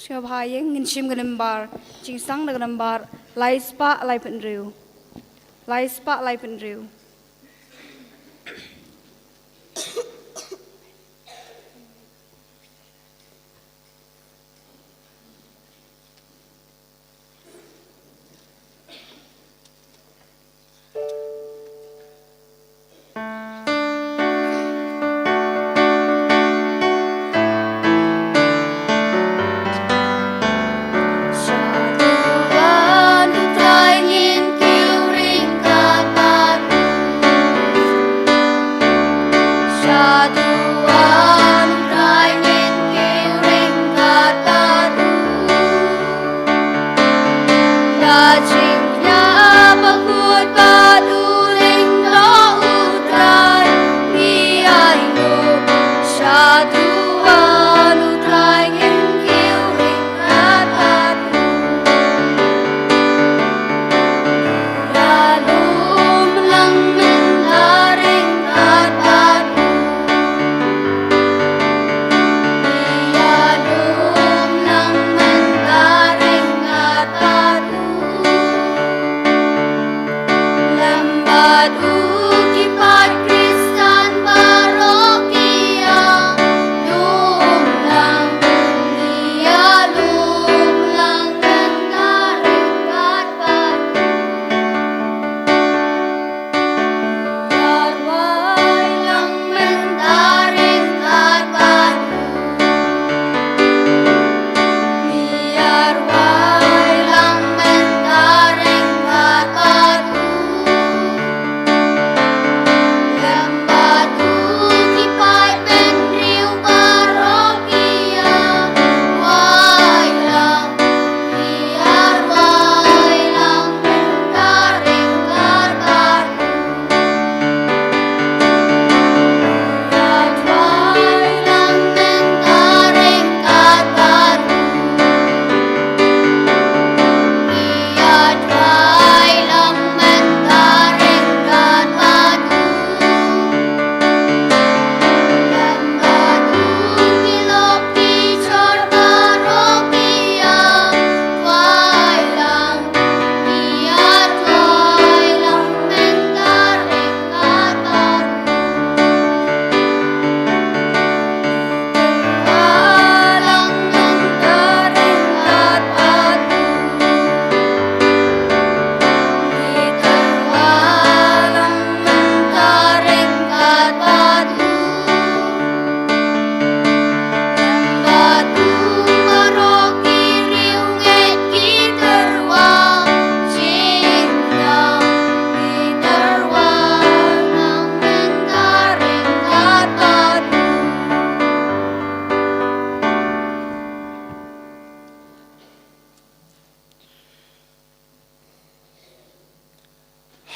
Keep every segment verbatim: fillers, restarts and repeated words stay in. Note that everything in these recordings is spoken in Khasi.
Sngewbha ïeng, ngin shim ka nambar jingsang na ka nambar lai spah lai phew hynriew. Lai spah lai phew hynriew.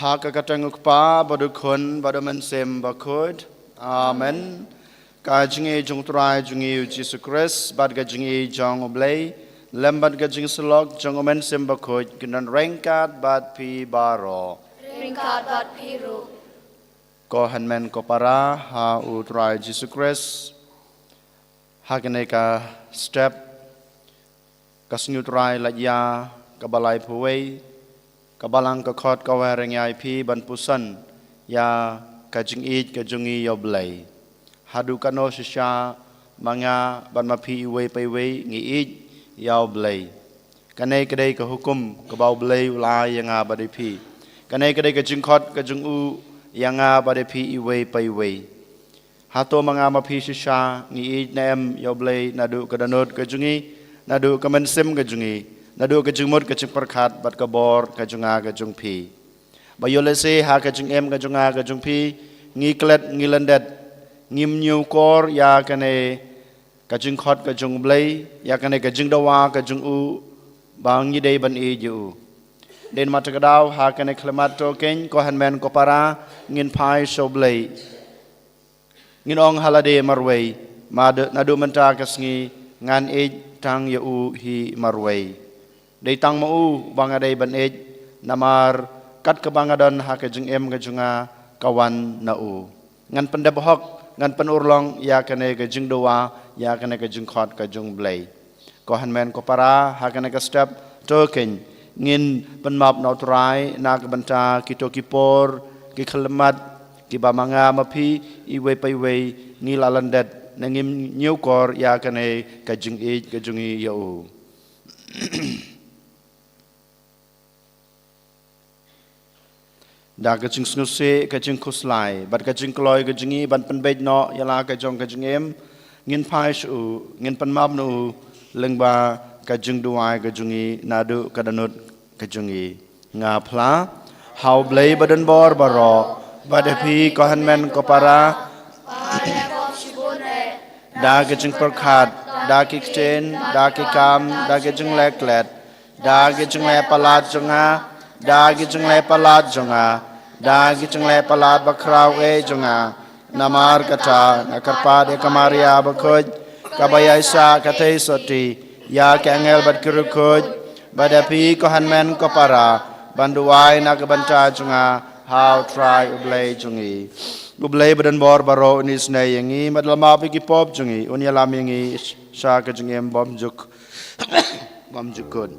Ha ka kyrteng u Kpa bad u Khun bad u Mynsiem Bakhuid. Amen. Ka jingïeit jong u Trai jong ngi u Jisu Khrist bad ka jingïeit jong u Blei lem bad ka jingsyllok jong u Mynsiem Bakhuid kin don ryngkat bad phi baroh. Ryngkat bad phi ruh. Ko hynmen ko para ha u Trai Jisu Khrist, ha kane ka step ka sngi u Trai Laitia kaba laiphew wei, ka Balang ka khot ka wer ïa phi ban puson ïa ka jingïeit ka jong ngi ïa u Blei. Haduh katno shisha ma nga bad ma phi iwei pa iwei ngi ïeit ïa u Blei? Kane ka dei ka hukum kaba u Blei u la ai ïa nga bad ïa phi. Kane ka dei ka jingkhot ka jong u ïa nga bad ïa phi iwei pa iwei. Hato ma nga ma phi shisha ngi ïeit ne em ïa u Blei naduh ka dohnud ka jong ngi, naduh ka mynsiem ka jong ngi, naduh ka jingmut ka jingpyrkhat bad ka bor ka jong nga ka jong phi? Ba ïoh lehse ha ka jingim ka jong nga ka jong phi ngi klet ngi lyndet, ngim ñiewkor ïa kane ka jingkhot ka jong u Blei, ïa kane ka jingdawa ka jong u ba ngi dei ban ïeit ïa u. Dei namar kata ka daw ha kane ka khyllipmat to keiñ ko hynmen ko para ngin phai sha u Blei. Ngin ong ha lade marwei, mad-, naduh mynta ka sngi ngan ïeit tang ïa u hi marwei. Dei tang ma u ba nga dei ban ïeit, namar kat kaba nga don ha ka jingim ka jong nga ka wan na u. Ngan pyndep hok, ngan pynurlong ïa kane ka jingdawa, ïa kane ka jingkhot ka jong u Blei. Ko hynmen ko para, ha kane ka step, to keiñ, ngin pynmap na u Trai na ka bynta kito ki por, ki khyllipmat, kiba ma nga ma phi, iwei pa iwei, ngi la lyndet, ne ngim ñiewkor ïa kane ka jingïeit ka jong ngi ïa u. Da ka jingsngewsih, ka jingkhuslai, bad ka jingkloi ka jong ngi ban pynbeit noh ïa la ka jong ka jingim, ngin phai sha u, ngin pynmap na u, lyngba ka jingduwai ka jong ngi, naduh ka dohnud ka jong ngi. Nga phla, ha u Blei badonbor baroh, bad ha phi ko hynmen ko para, da ka jingpyrkhat, da ki ktien, da ki kam, da ki jingleh klet, da ki jingleh palat jong nga, da ki jingleh palat jong nga, da ki jingleh palat bakhraw eh jong nga. Namar kata, nga kyrpad ïa ka Maria bakhuid, kaba ïaishah ka theisotti, ïa ki angel bad ki riewkhuid, bad ïa phi ko hynmen ko para, ban duwai na ka bynta jong nga, ha u Trai u Blei jong ngi. U Blei badonbor baroh un isynei ïa ngi, bad un ïalam ïa ki pop jong ngi, un ïalam ïa ngi, sha ka jingim bymjuk. Bymjukut.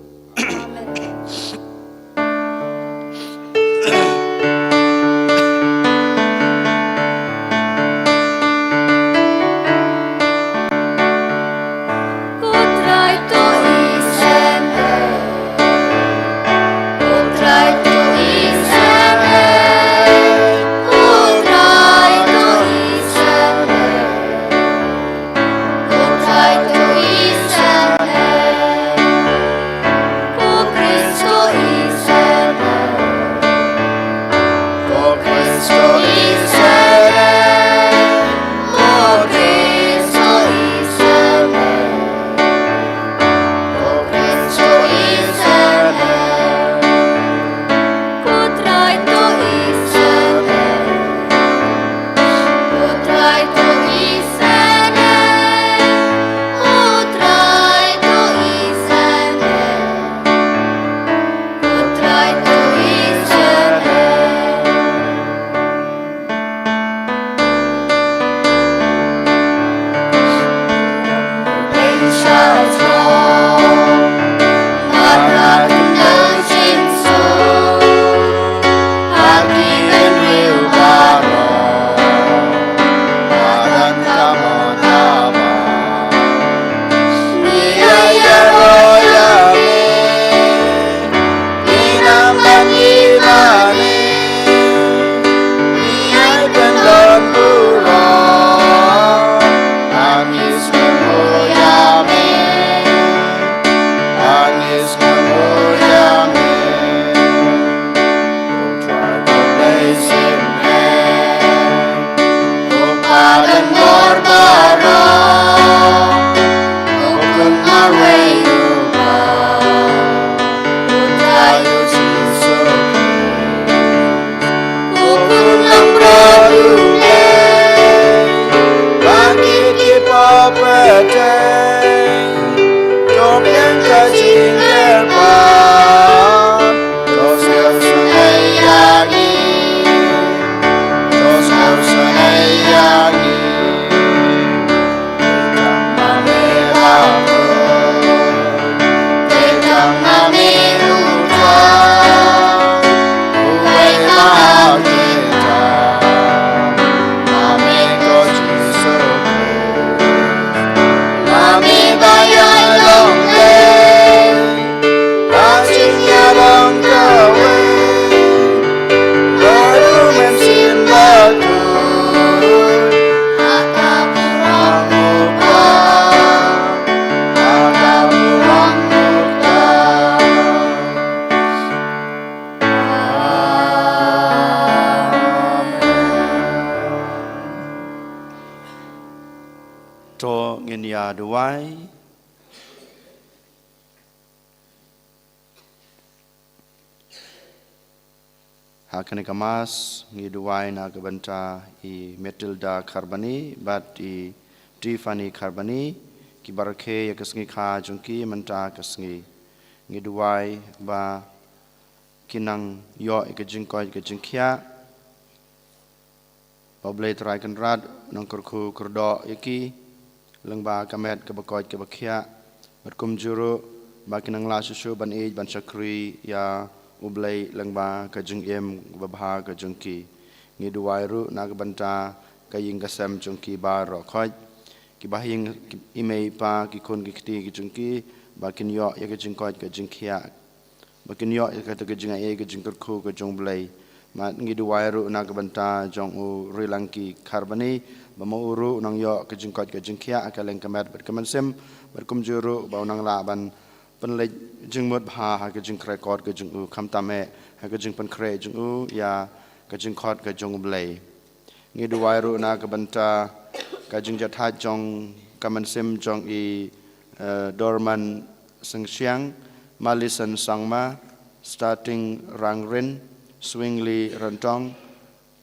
To ngin ïa duwai. Ha kane ka Mass, ngi duwai na ka bynta i Matilda Kharbani, bad i Tiffany Kharbani, kiba rakhe ïa ka sngi kha jong ki mynta ka sngi. Ngi duwai ba kin nang ïoh ïa ka jingkoit ka jingkhiah. Ba U Blei Trai Kynrad un nang kyrkhu kyrdoh ïa ki, lyngba ka met kaba koit kaba khiah. Bad kumjuh ruh ba kin nang lah shuh shuh ban ïeit ban shakri ïa U Blei lyngba ka jingim babha ka jong ki. Ngi duwai ruh na ka bynta ka ïing ka sem jong ki baroh khoit. Ki ba ha ïing, ki i mei i pa, ki khun ki kti ki jong ki, ba kin ïoh ïa ka jingkoit ka jingkhiah, ba kin ïoh ïa kata ka jingaiei ka jingkyrkhu ka jong U Blei. Bad ngi duwai ruh na ka bynta jong u Rilangki Kharbani, ba ma u ruh u nang ïoh ka jingkoit ka jingkhiah ha ka liang ka met bad ka mynsiem, bad kumjuh ruh ba u nang lah ban pynleit jingmut bha ha ka jingkyrkhu ka jong u, khamtam eh ha ka jingpynkhreh jong u ïa ka jingkhot ka jong U Blei. Ngi duwai ruh na ka bynta ka jingjahthait jong ka mynsiem jong i, eh, Dorman Singsiang, Malison Sangma, Starting Rangrin, Swingli Rantong,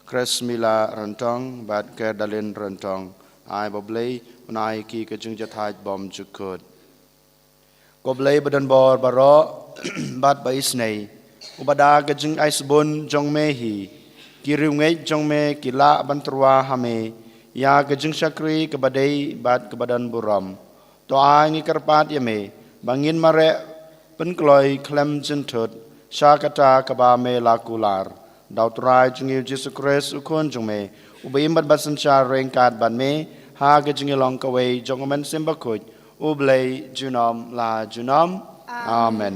Chris Mila Rantong bad Kerdalin Rantong. Ai ba U Blei un ai ki ka jingjahthait bymjukut. Ko Blei ba don bor baroh bad ba isynei, uba da ka jingai sbun jong me hi, ki riewngeit jong me ki lah ban tyrwa ha me ïa ka jingshakri kaba dei bad kaba don burom. To ai ngi kyrpad ïa me ba ngin mareh pynkloi khlem jynthut sha kata kaba me la kular da U Trai jong ngi U Jisu Khrist U Khun jong me, uba im bad ba synshar ryngkat bad me ha ka jingïalong kawei jong U Mynsiem Bakhuid, U Blei junom la junom. Amen. Amen.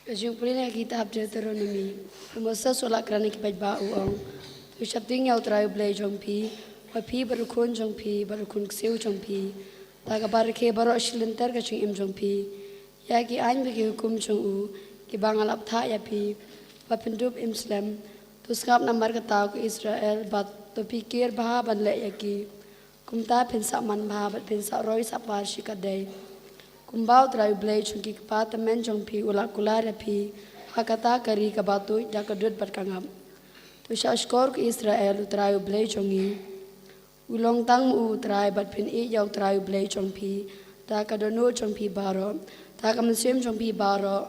Ka jingpule na ka kitab Deuteronomi. U Moses u la kren ha ki paidbah u ong, to sheptieng ïa U Trai U Blei jong phi, wat phi bad u khun jong phi bad u khun ksiew jong phi, da kaba rakhe baroh shi lynter ka jingim jong phi. Ïa ki aiñ bad ki hukum jong u, kiba nga la bthah ïa phi, ba phin dup im slem. To sngap namar kata, ko Israel, bad to pyrkhat bha ban leh ïa ki. Kumta phin sa man bha bad phin sa roi sa par shikatdei, kumba U Trai U Blei jong ki kpa tymmen jong phi u la kular ïa phi ha kata ka ri kaba tuid da ka dud bad ka ngap. To shahshkor, ko Israel, U Trai U Blei jong ngi u long tang ma u U Trai, bad phin ïeit ïa U Trai U Blei jong phi da ka dohnud jong phi baroh, da ka mynsiem jong phi baroh,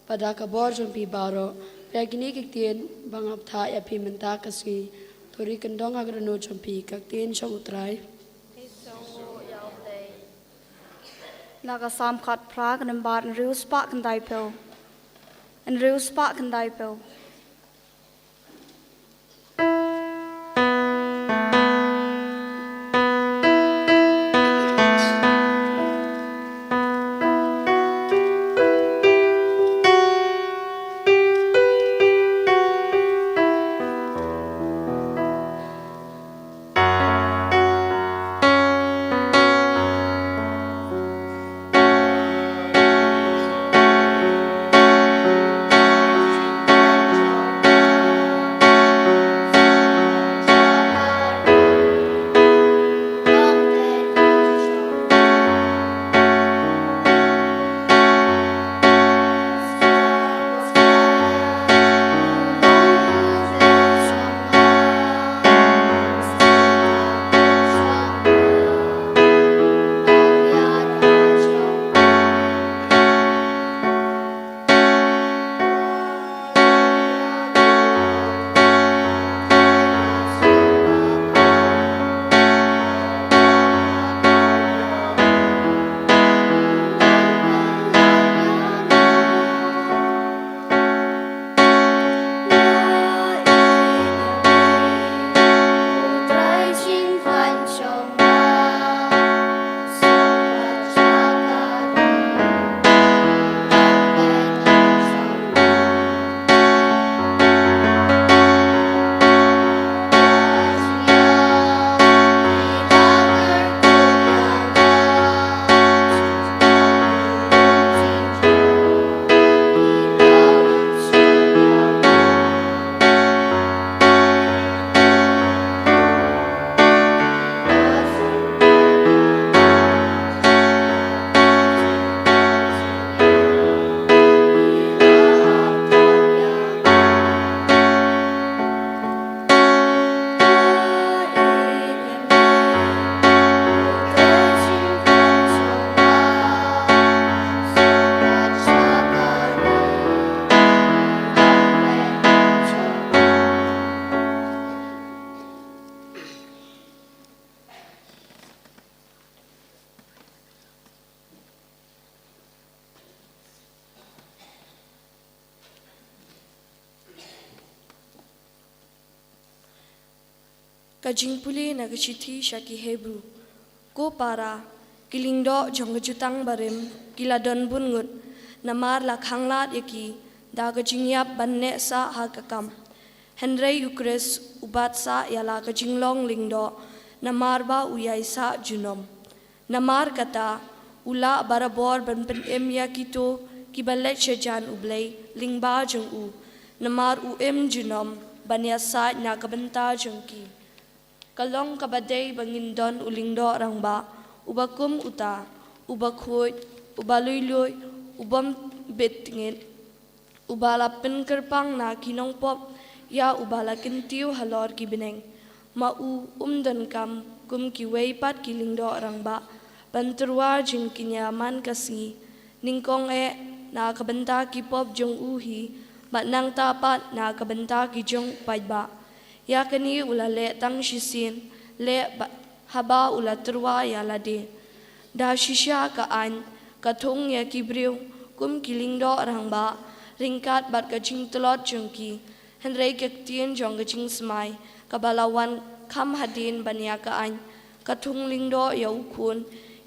bad da ka bor jong phi baroh. Peit, kine ki ktien ba nga bthah ïa phi mynta ka sngi, to ri kyndong ha ka dohnud jong phi, ka ktien jong U Trai. Na ka Salm khatphra, ka nambar hynriew spah khyndai phew. Hynriew spah khyndai phew. Ka jingpule na ka shithi sha ki Hebru. Ko para, ki lyngdoh jong ka jutang barim ki la don bun ngut, namar la khanglad ïa ki da ka jingïap ban neh sah ha ka kam. Hynrei u Khrist u bat sah ïa la ka jinglong lyngdoh, namar ba u ïai sah junom. Namar kata, u lah barabor ban pynim ïa kito kiba leit sha jan U Blei lyngba jong u. Namar u im junom ban ïasaid na ka bynta jong ki. Ka long kaba dei ba ngin don u lyngdoh rangbah, uba kum uta, uba khuid, uba lui lui, u bym bit ngit, uba la pynkyrpang na ki nongpop, ïa uba la kyntiew halor ki bneng. Ma u um donkam kum kiwei pat ki lyngdoh rangbah ban tyrwa jingkñia man ka sngi, nyngkong eh na ka bynta ki pop jong u hi, bad nangta pat na ka bynta ki jong u paidbah. Ïa kane u la leh tang shisien leh ba, haba u la tyrwa ïa lade. Da shisha ka aiñ ka thung ïa ki briew kum ki lyngdoh rangbah, ryngkat bad ka jingtlot jong ki. Hynrei ka ktien jong ka jingsmai kaba la wan kham hadien ban ïa ka aiñ, ka thung lyngdoh ïa u Khun,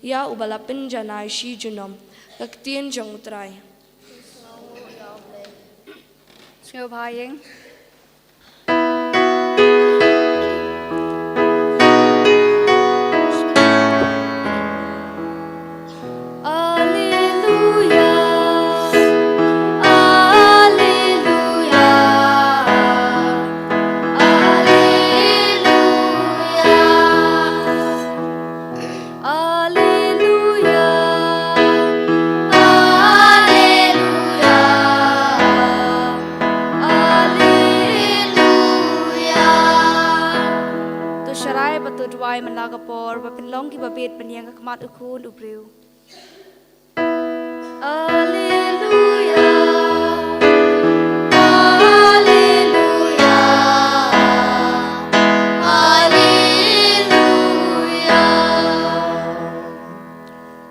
ïa uba la pynjanai shi junom. Ka ktien jong U Trai. Sngewbha ïing. Alleluia, alleluia, alleluia. Alleluia, alleluia, alleluia. To sharai bad to duwai man la ka por, ba pynlong kiba bit ban ïeng ha khmat u Khun u briew. Alleluia, alleluia, alleluia.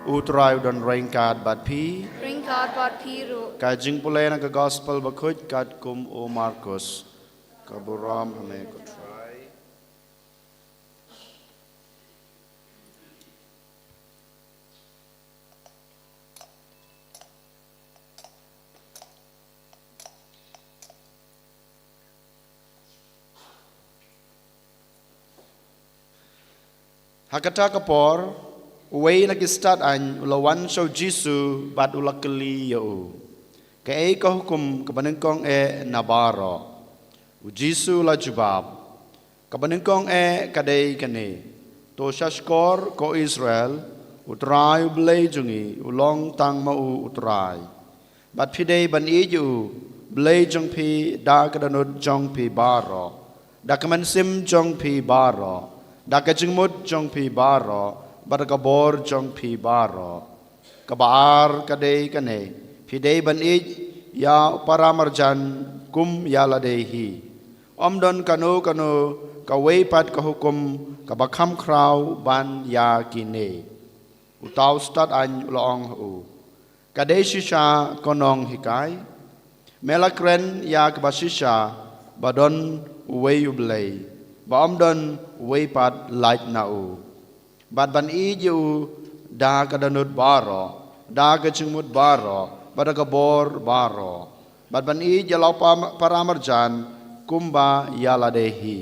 U Trai u don ryngkat bad phi. Ryngkat bad phi ruh. Ka jingpule na ka Gospel bakhuid katkum u Markus. Ka burom ha me ko Trai. Ha kata ka por, uwei na ki stad aiñ u la wan sha u Jisu bad u la kylli ïa u, "Kaei ka hukum kaba nyngkong eh na baroh?" U Jisu u la jubab, "Kaba nyngkong eh ka dei kane: To sha shkor, ko Israel, U Trai U Blei jong ngi u long tang ma u U Trai. Bad phi dei ban ïeit ïa u Blei jong phi da ka dohnud jong phi baroh, da ka mynsiem jong phi baroh, da ka jingmut jong phi baroh, bad da ka bor jong phi baroh. Kaba ar ka dei kane: Phi dei ban ïeit ïa u paramarjan kum ïa lade hi. Ym don kano kano kawei pat ka hukum kaba kham khraw ban ïa kine." Uta u stad aiñ u la ong ha u, "Ka dei shisha, ko nonghikai? Me la kren ïa kaba shisha, ba don uwei U Blei, ba ym don uwei pat lait na u. Bad ban ïeit ïa u da ka dohnud baroh, da ka jingmut baroh, bad da ka bor baroh. Bad ban ïeit ïa la u pa-, paramarjan kumba ïa lade hi.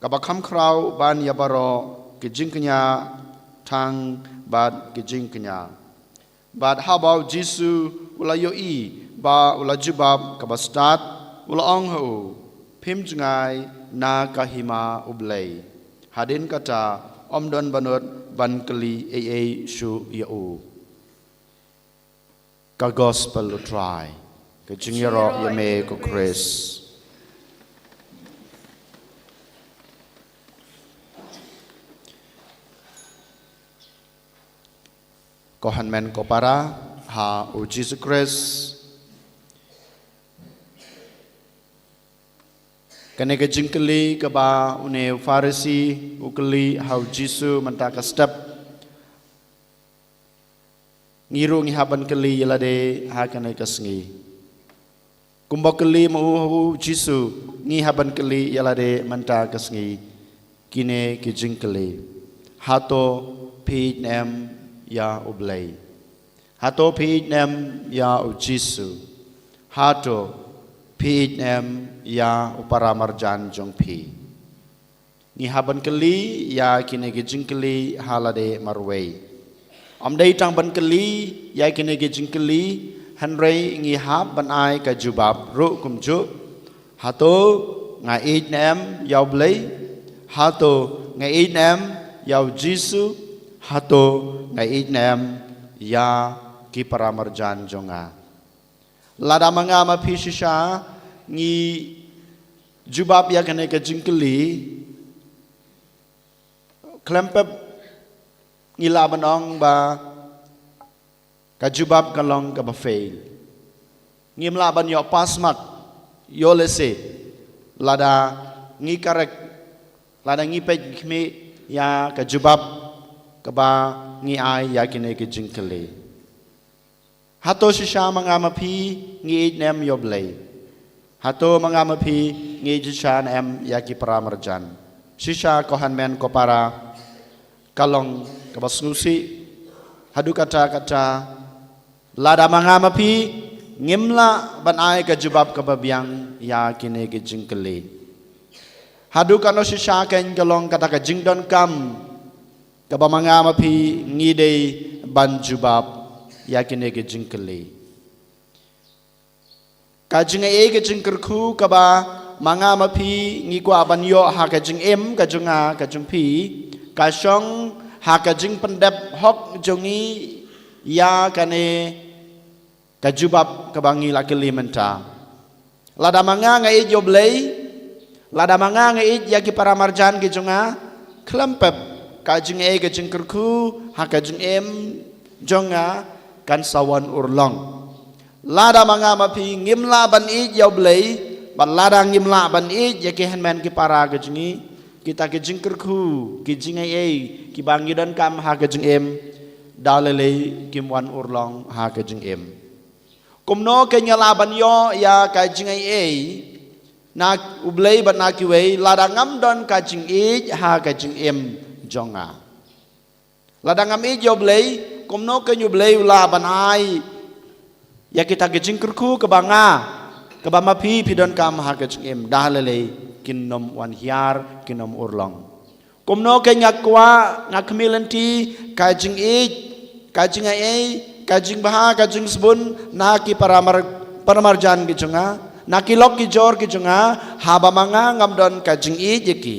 Kaba kham khraw ban ïa baroh ki jingkñia, thang bad ki jingkñia." Bad haba u Jisu u la ïohi ba u la jubab kaba stad, u la ong ha u, "Phim jngai na ka hima U Blei." Hadien kata, ym don ba nud ban kylli ei ei shuh ïa u. Ka Gospel U Trai. Ka jingïaroh ïa me ko Khrist. Ko hynmen ko para ha u Jisu Khrist. Kane ka jingkylli kaba une u Pharisi u kylli ha u Jisu mynta ka step. Ngi ruh ngi hap ban kylli ïa lade ha kane ka sngi. Kumba kylli ma u ha u Jisu, ngi hap ban kylli ïa lade mynta ka sngi. kine ki jingkylli: Hato phi ïeit ne em ïa U Blei? Hato phi ïeit ne em ïa U Jisu? Hato phi ïeit ne em ïa u paramarjan jong phi? Ngi hap ban kylli ïa kine ki jingkylli ha lade marwei. Ym dei tang ban kylli ïa kine ki jingkylli, hynrei ngi hap ban ai ka jubab ruh kumjuh. Hato nga ïeit ne em ïa U Blei? Hato nga ïeit ne em ïa U Jisu? Hato nga ïeit ne em ïa ki paramarjan jong nga? Lada ma nga ma phi shisha ngi jubab ïa kane ka jingkylli, khlem pep ngi lah ban ong ba ka jubab ka long kaba fail. Ngim lah ban ïoh pass mark, ïoh lehse, lada ngi correct, lada ngi peit khmih ïa ka jubab kaba ngi ai ïa kine ki jingkylli. Hato shisha ma nga ma phi ngi ïeit ne em ïa U Blei? Hato ma nga ma phi ngi ïeit shisha ne em ïa ki paramarjan? Shisha ko hynmen ko para, ka long kaba sngewsih. Haduh katta katta, lada ma nga ma phi ngim lah ban ai ka jubab kaba biang ïa kine ki jingkylli, haduh katno shisha kein ka long kata ka jingdonkam kaba ma nga ma phi ngi dei ban jubab ïa kine ki jingkylli. Ka jingaiei ka jingkyrkhu kaba ma nga ma phi ngi kwah ban ïoh ha ka jingim ka jong nga ka jong phi, ka shong ha ka jingpyndep hok jong ngi ïa kane ka jubab kaba ngi la kylli mynta. Lada ma nga nga ïeit ïa U Blei, lada ma nga nga ïeit ïa ki paramarjan ki jong nga, khlem pep ka jingaiei ka jingkyrkhu ha ka jingim jong nga kan sa wan urlong. Lada ma nga ma phi ngim lah ban ïeit ïa U Blei, bad lada ngim lah ban ïeit ïa ki hynmen ki para ki jong ngi, kita ki jingkyrkhu, ki jingaiei kiba ngi donkam ha ka jingim, da lei kim wan urlong ha ka jingim. Kumno kein nga lah ban ïoh ïa ka jingaiei na U Blei bad na kiwei lada ngam don ka jingïeit ha ka jingim jong nga? Lada ngam ïeit ïa U Blei, kumno kein U Blei u lah ban ai ïa kita ki jingkyrkhu kaba nga, kaba ma phi phi donkam ha ka jingim? Da lei lei kin ym wan hiar, kin ym urlong. Kumno kein nga kwah, nga khmih lynti ka jingïeit, ka jingaiei, ka jingbha, ka jingsbun na ki paramar-, paramarjan ki jong nga, na ki lok ki jor ki jong nga, haba ma nga ngam don ka jingïeit ïa ki?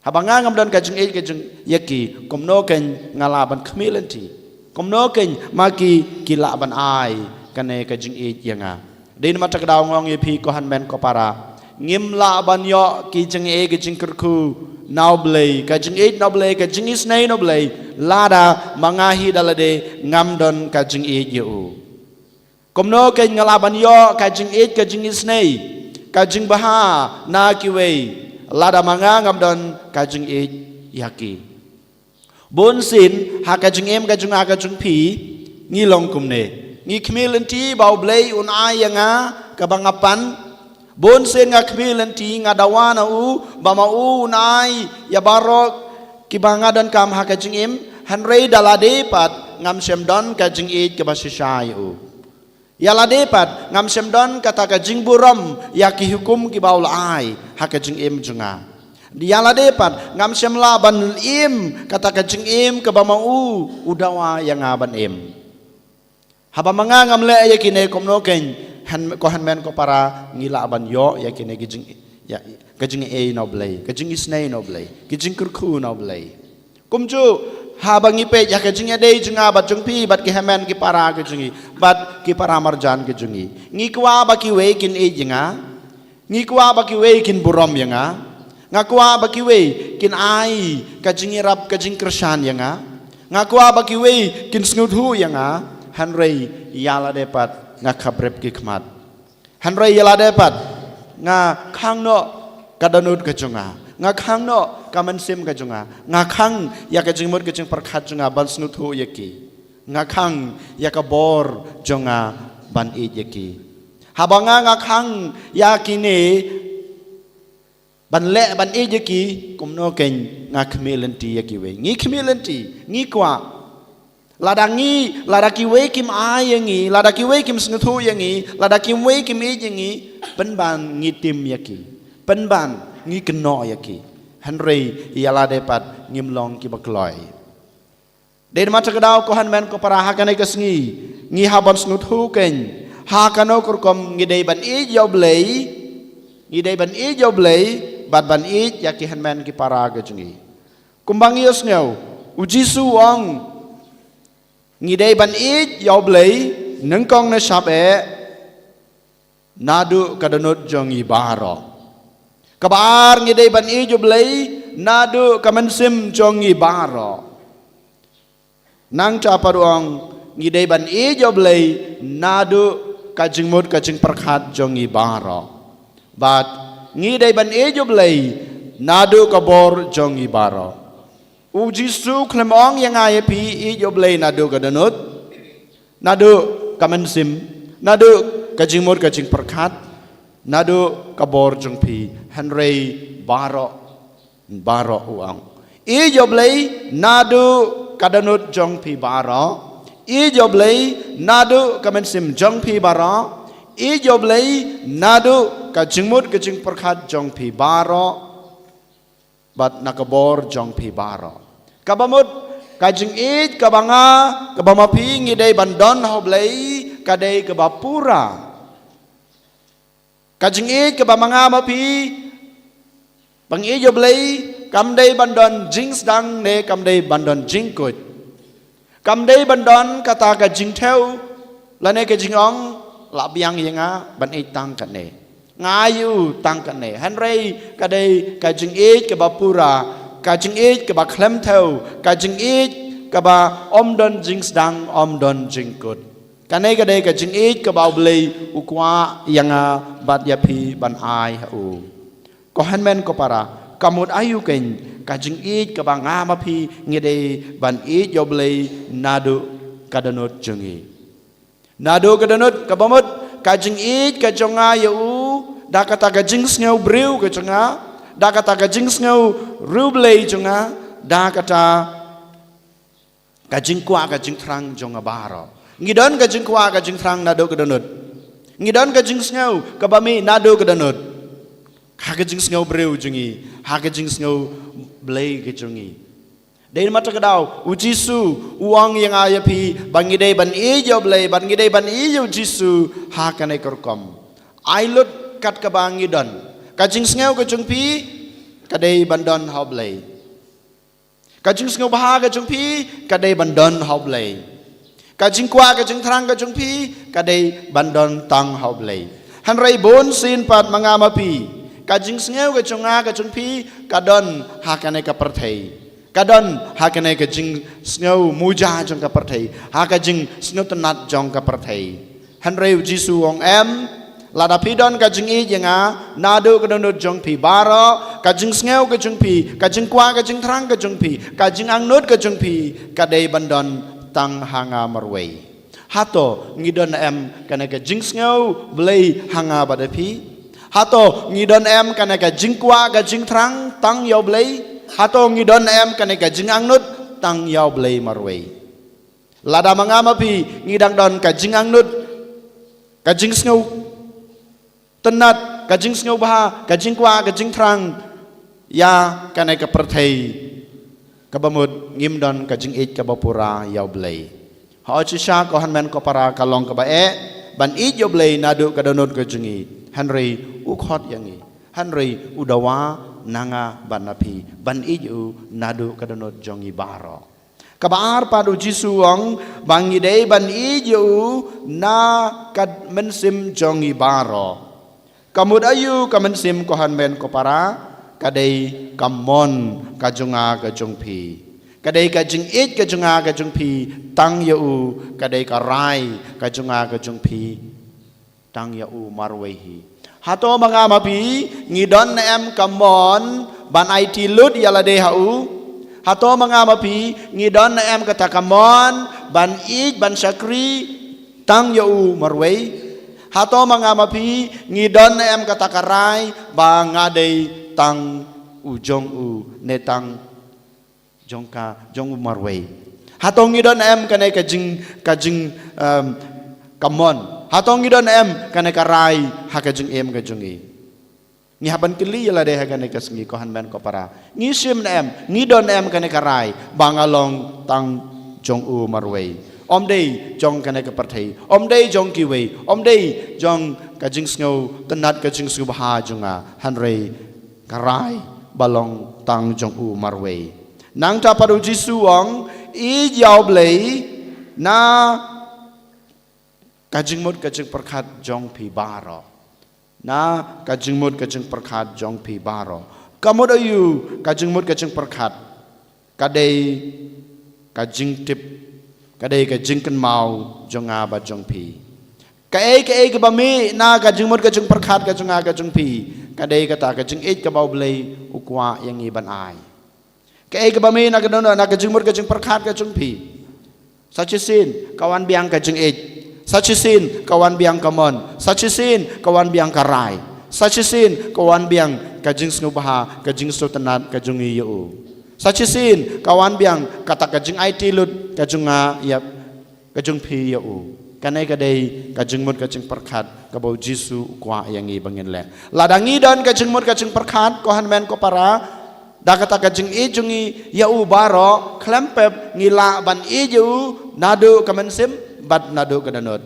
Haba nga ngam don ka jingïeit ka jing ïa ki, kumno kein nga lah ban khmih lynti? Kumno kein ma ki ki lah ban ai kane ka jingïeit ïa nga? Dei namar kata ka daw nga ong ïa phi ko hynmen ko para, ngim lah ban ïoh ki jingïeit ki jingkyrkhu na U Blei, ka jingïeit na U Blei, ka jingisynei na U Blei, lada ma nga hi da lade ngam don ka jingïeit ïa u. Kumno kein nga lah ban ïoh ka jingïeit, ka jingisynei, ka jingbha na kiwei, lada ma nga ngam don ka jingïeit ïa ki? Bun sien ha ka jingim ka jong nga ka jong phi, ngi long kumne. Ngi khmih lynti ba U Blei un ai ïa nga kaba nga pan. Bun sien nga khmih lynti, nga dawa na u ba ma u un ai ïa baroh kiba nga donkam ha ka jingim. Hynrei da lade pat ngam shym don ka jingïeit kaba shisha ïa u. Ïa lade pat ngam shym don kata ka jingburom ïa ki hukum kiba u la ai ha ka jingim jong nga. Ïa lade pat ngam shym lah ban im kata ka jingim kaba ma u u dawa ïa nga ban im. Haba ma nga ngam leh ïa kine, kumno kein, hyn-, ko hynmen ko para, ngi lah ban ïoh ïa kine ki jing, ïa, ka jingaiei na U Blei, ka jingisynei na U Blei, ki jingkyrkhu na U Blei? Kumjuh, haba ngi peit ïa ka jingïadei jong nga bad jong phi bad ki hynmen ki para ki jong ngi, bad ki paramarjan ki jong ngi, ngi kwah ba kiwei kin ïeit ïa nga? Ngi kwah ba kiwei kin burom ïa nga? Nga kwah ba kiwei kin ai ka jingïarap, ka jingkyrshan ïa nga? Nga kwah ba kiwei kin sngewthuh ïa nga? Hynrei ïa lade pat nga khap rep ki khmat. Hynrei ïa lade pat nga khang noh ka dohnud ka jong nga, nga khang noh ka mynsiem ka jong nga, nga khang ïa ka jingmut ka jingpyrkhat jong nga ban sngewthuh ïa ki, nga khang ïa ka bor jong nga ban ïeit ïa ki. Haba nga, nga khang ïa kine ban leh ban ïeit ïa ki, kumno kein nga khmih lynti ïa kiwei? Ngi khmih lynti, ngi kwah. Lada ngi, lada kiwei kim ai ïa ngi, lada kiwei kim sngewthuh ïa ngi, lada kiwei kim ïeit ïa ngi, pynban ngi tim ïa ki, pynban ngi kynnoh ïa ki. Hynrei ïa lade pat ngim long kiba kloi. Dei namar kata ka daw, ko hynmen ko para, ha kane ka sngi ngi hap ban sngewthuh kein ha kano ka rukom ngi dei ban ïeit ïa U Blei, ngi dei ban ïeit ïa U Blei bad ban ïeit ïa ki hynmen ki para ka jong ngi. Kumba ngi ïohsngew, U Jisu u ong, ngi dei ban ïeit ïa U Blei nyngkong nashah eh, naduh ka dohnud jong ngi baroh. Kaba ar, ngi dei ban ïeit ïa U Blei naduh ka mynsiem jong ngi baroh. Nangta pat u ong, ngi dei ban ïeit ïa U Blei naduh ka jingmut ka jingpyrkhat jong ngi baroh. Bad ngi dei ban ïeit ïa U Blei naduh ka bor jong ngi baroh. U Jisu u khlem ong ïa nga ïa phi, ïeit ïa U Blei naduh ka dohnud, naduh ka mynsiem, naduh ka jingmut ka jingpyrkhat, naduh ka bor jong phi. Hynrei baroh, baroh u ong, ïeit ïa U Blei naduh ka dohnud jong phi baroh, ïeit ïa U Blei naduh ka mynsiem jong phi baroh, ïeit ïa U Blei naduh ka jingmut ka jingpyrkhat jong phi baroh, bad na ka bor jong phi baroh. Kaba mut, ka jingïeit kaba nga, kaba ma phi ngi dei ban don ha U Blei, ka dei kaba pura. Ka jingïeit kaba ma nga ma phi ba ngi ïeit ïa U Blei, kam dei ban don jingsdang ne kam dei ban don jingkut. Kam dei ban don kata ka jingthew lane ka jingong, lah biang ïa nga ban ïeit tang katne, nga ïeit tang katne. Hynrei ka dei ka jingïeit kaba pura, ka jingïeit kaba khlem thew, ka jingïeit kaba ym don jingsdang, ym don jingkut. Kane ka dei ka jingïeit kaba U Blei u kwah ïa nga bad ïa phi ban ai ha u. Ko hynmen ko para, ka mut aïu kein ka jingïeit kaba nga ma phi ngi dei ban ïeit ïa U Blei naduh ka dohnud jong ngi? Naduh ka dohnud, kaba mut ka jingïeit ka jong nga ïa u da kata ka jingsngew briew ka jong nga, da kata ka jingsngew riewblei jong nga, da kata ka jingkwah ka jingthrang jong nga baroh. Ngi don ka jingkwah ka jingthrang naduh ka dohnud. Ngi don ka jingsngew kaba mih naduh ka dohnud ha ka jingsngew briew jong ngi, ha ka jingsngew Blei ka jong ngi. Dei namar kata ka daw U Jisu u ong ïa nga ïa phi ba ngi dei ban ïeit ïa U Blei, ba ngi dei ban ïeit ïa U Jisu ha kane ka rukom. Ai lut kat kaba ngi don. Ka jingsngew ka jong phi ka dei ban don ha U Blei. Ka jingsngewbha ka jong phi ka dei ban don ha U Blei. Ka jingkwah ka jingthrang ka jong phi ka dei ban don tang ha U Blei. Hynrei bun sien pat ma nga ma phi, ka jingsngew ka jong nga ka jong phi ka don ha kane ka pyrthei. Ka don ha kane ka jingsngew muja jong ka pyrthei, ha ka jingsngewtynnat jong ka pyrthei. Hynrei U Jisu u ong em, lada phi don ka jingïeit ïa nga naduh ka dohnud jong phi baroh, ka jingsngew ka jong phi, ka jingkwah ka jingthrang ka jong phi, ka jingangnud ka jong phi ka dei ban don tang ha nga marwei. Hato ngi don em kane ka jingsngew Blei ha nga bad ha phi? Hato ngi don em kane ka jingkwah ka jingthrang tang ïa U Blei? Hato ngi don em kane ka jingangnud tang ïa U Blei marwei? Lada ma nga ma phi ngi dang don ka jingangnud, ka jingsngew tynnat, ka jingsngewbha, ka jingkwah ka jingthrang ïa kane ka pyrthei, kaba mut ngim don ka jingïeit kaba pura ïa U Blei. Hooid, shisha ko hynmen ko para, ka long kaba eh ban ïeit ïa U Blei naduh ka dohnud ka jong ngi. Hynrei u khot ïa ngi, hynrei u dawa na nga bad na phi ban ïeit ïa u naduh ka dohnud jong ngi baroh. Kaba ar pat, U Jisu u ong ba ngi dei ban ïeit ïa u na ka mynsiem jong ngi baroh. Ka mut aïu ka mynsiem ko hynmen ko para? Ka dei ka mon ka jong nga ka jong phi. Ka dei ka jingïeit ka jong nga ka jong phi tang ïa u. Ka dei ka rai ka jong nga ka jong phi tang ïa u marwei hi. Hato ma nga ma phi ngi don em ka mon ban aiti lut ïa lade ha u? Hato ma nga ma phi ngi don em kata ka mon ban ïeit ban shakri tang ïa u marwei? Hato ma nga ma phi ngi don em kata ka rai ba nga dei tang u jong u ne tang jong ka jong u marwei? Hato ngi don em kane ka jing ka jing um, ka mon? Hato ngi don em kane ka rai ha ka jingim ka jong ngi? Ngi hap ban kylli ïa lade ha kane ka sngi, ko hynmen ko para. Ngi shim em, ngi don em kane ka rai ba nga long tang jong u marwei? Ym dei jong kane ka pyrthei, ym dei jong kiwei, ym dei jong ka jingsngew tynnat, ka jingsngew bha jong nga, hynrei ka rai ba long tang jong u marwei. Nangta pat u Jisu u ong, ïeit ïa u Blei na ka jingmut ka jingpyrkhat jong phi baroh. Na ka jingmut ka jingpyrkhat jong phi baroh. Ka mut aïu ka jingmut ka jingpyrkhat? Ka dei ka jingtip, ka dei ka jingkynmaw jong nga bad jong phi. Kaei kaei kaba mih na ka jingmut ka jingpyrkhat ka jong nga ka jong phi, ka dei kata ka jingïeit kaba u Blei u kwah ïa ngi ban ai. Kaei kaba mih na ka don na ka jingmut ka jingpyrkhat ka jong phi. Sa shisien ka wan biang ka jingïeit. Sa shisien ka wan biang ka mon. Sa shisien ka wan biang ka rai. Sa shisien ka wan biang ka jingsngewbha, ka jingsngewtynnat ka jong ngi ïa u. Sa shisien ka wan biang kata ka jingaiti lut ka jong nga ïa ka jong phi ïa u. Kane ka dei ka jingmut ka jingpyrkhat kaba u Jisu u kwah ïa ngi ba ngin leh. Lada ngi don ka jingmut ka jingpyrkhat, ko hynmen ko para, da kata ka jingïeit jong ngi ïa u baroh, khlem pep ngi lah ban ïeit ïa u naduh ka mynsiem bad naduh ka dohnud.